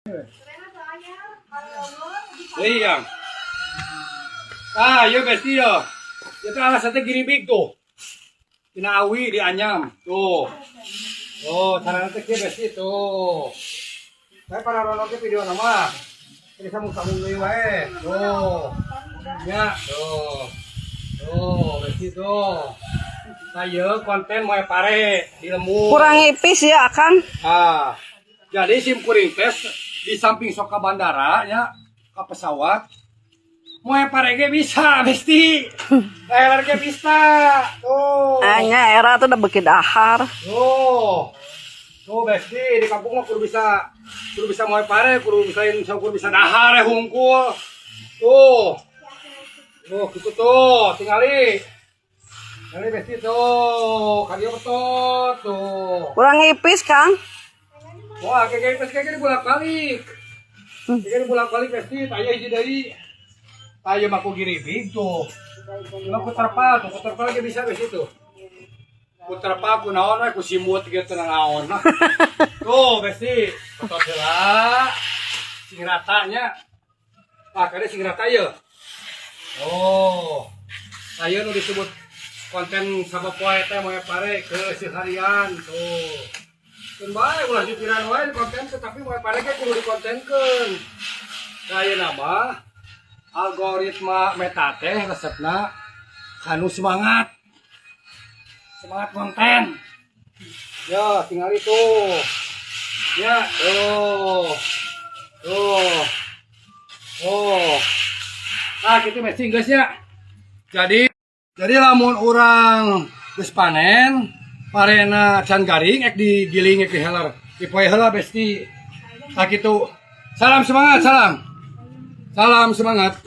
Iya. Ah, iya Besti ya. Itu alasannya giribig tuh. Tina awi dianyam. Tuh. Oh, caranya teh kieu, Besti, tuh. Saya para rono ke video nama. Jadi sambung-sambung deui wae. Tuh. Ya, tuh. Tuh, Besti tuh. Nah, ieu konten moe pare di lembur. Kurang ipis ya, Akang. Ah, jadi sim kuring teh di samping sok ke bandara ya, ke pesawat, moe pare ge bisa, Besti. Leher ge bisa. Tuh. Anya era tuh udah beuki dahar. Tuh. Tuh, Besti, di kampung mah kudu bisa moe pare, kudu bisa dahar ya hungkul. Tuh. Tuh, gitu tuh, tingali. Tingali, Besti, tuh, ka dieu betot tuh. Kurang ipis, Kang. Wah, kayak kayak kayak bolak-balik. Kayak bolak-balik pasti, taya hiji deui. Taya mah ku giribig tuh. Mah ku terpal tuh, ku terpal ge bisa geus itu. Ku terpal ku naon we, ku simut gitu naon. Tuh, Besti, betot heula. Sing ratanya. Ah, kade sing rata ye. Oh. Saya nu disebut konten sapopoe teh moe pare keseharian tuh. Keun bae ulah pikiran wae konten, tetapi moe pare ge kudu dikontenkeun. Nah, ieu nama algoritma Meta teh resepna kanu semangat. Semangat konten. Ya, tinggal itu. Ya, tuh. Tuh. Oh. Nah, gitu mesti guys ya. Jadi lamun urang geus panen, parena can garing ek digiling ek diheler. Dipoe heula, Besti. Nah, gitu. Salam semangat, salam. Salam semangat.